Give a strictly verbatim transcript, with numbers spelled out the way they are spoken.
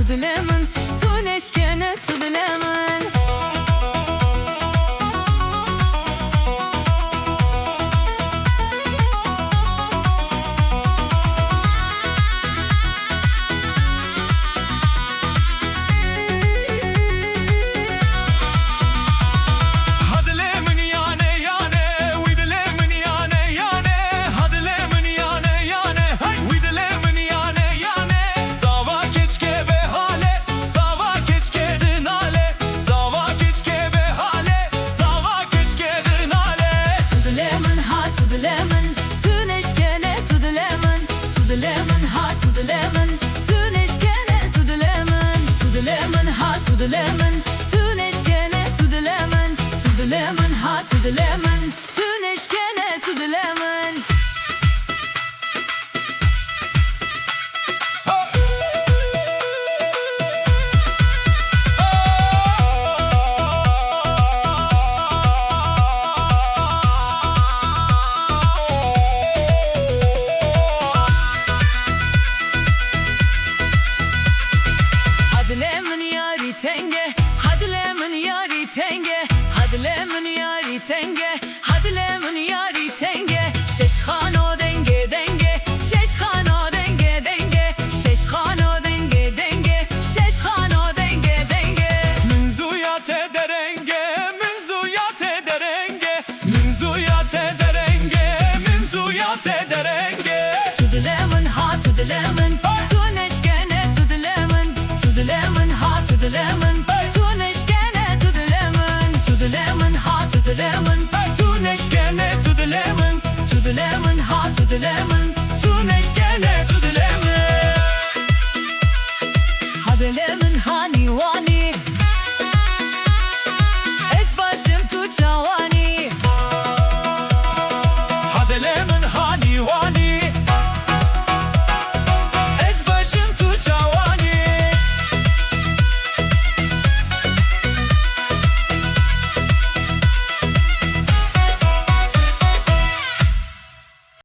dilê min, tu neşkene tu dilê min. Ha dilê min yane yane, wî dilê min yane yane, ha dilê min yane yane, hey, wî dilê min yane yane. Zava keçke be hale, zava keçke dinale, zava keçke be hale, zava keçke dinale. Tu dilê min ha, tu dilê min, tu neşkene tu dilê min. Tu dilê min ha, tu dilê min, tu neşkene tu dilê min. Tu dilê min ha, tu dilê min, tu neşkene tu dilê min. Tu dilê min ha, tu dilê min, tu neşkene tu dilê min. Ha dilê min yarî tenge, ha dilê min yarî tenge, ha dilê min yarî tenge, ha dilê min yarî tenge. Şeş xano denge denge, şeş xano denge denge, şeş xano denge denge, şeş xano denge denge. Min zûya te derenge, min zûya te derenge, min zûya te derenge, min zûya te derenge. Tu dilê min ha, tu dilê min, tu neşkene tu dilê min. Tu dilê min ha, tu dilê min, tu neşkene tu dilê min. Tu dilê min ha, tu dilê min, tu neşkene tu dilê min. Tu dilê min ha, tu dilê min, tu neşkene tu dilê min. Ha dilê min ha,